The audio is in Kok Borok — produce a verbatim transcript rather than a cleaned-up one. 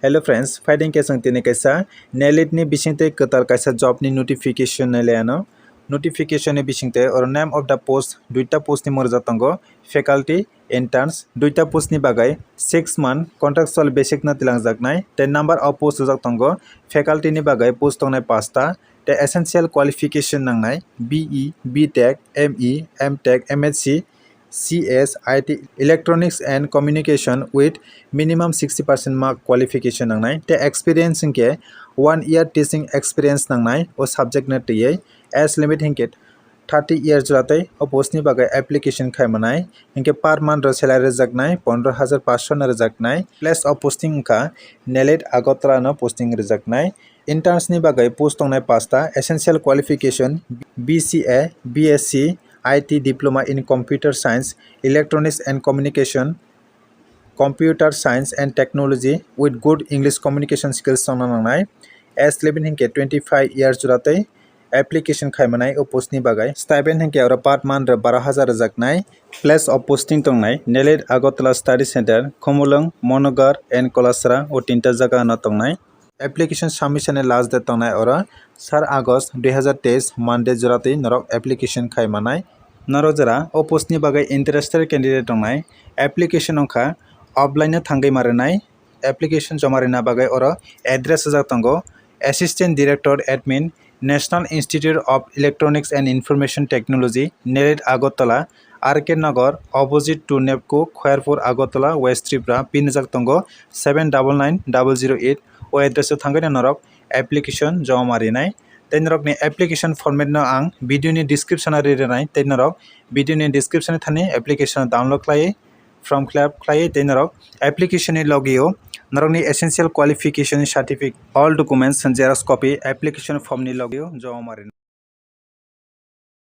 Hello friends, phaiding khe chwng tini kaisa NELET ni bisingtwi kwtal kaisa job ni notification nai laiano. Notification ni bisingtwi oro name of the post duita post ni mung rijak tongo, faculty, interns, duita post ni bagwi six month contractual basis no twlangjaknai, tei number of post rijak tongo, faculty ni bagwi post tongnai pasta, tei essential qualification nangnai B E, B Tech, M E, M Tech, M S C, C S, I T, Electronics and Communication with minimum sixty percent mark qualification nangnai, tei experience hinkhe one year teaching experience nangnai o subject no twiwi. Age limit hinkhe thirty years jora tei o post ni bagwi application khai manai, hinkhe per month o salary rwjaknai pondro hajar paanch sho no rwjaknai. Place of posting wngkha NELET Agartala no posting rwjaknai. Interns ni bagwi post tongnai pasta, essential qualification B C A, B S C, I T diploma in computer science, electronics and communication, computer science and technology with good English communication skills tongna nangnai. Age limit hinkhe twenty five years jora tei application khai manai o post ni bagwi. Stipend hinkhe oro per month baro hajar rwjaknai. Place of posting tongnai NELET Agartala Study Center, Khumulwng, Manogarh and Kolasra o tinta jaga no tongnai. Application submission ni last date tongnai oro sat August dui hazar teis Monday jora twi norok application khai manai. Norok jora o post ni bagwi interested candidate tongnai, application wngkha offline no thangwi ma rwnai. Application joma rwna bagwi oro address rijak tongo: Assistant Director Admin, National Institute of Electronics and Information Technology, NELET Agartala, R K Nagar, opposite to NEEPCO, Khairpur, Agartala, West Tripura. Pin rijak tongo seven double nine double zero eight. O address o thangwi norok application joma rinai. Tei norokni application format no ang video ni description o ri rwnai, tei norok video ni description o thani application download khlai, form fill up khlai, tei norok application ni logi o norokni essential qualification certificate, all documents, xerox copy, application form ni logi o joma rinai.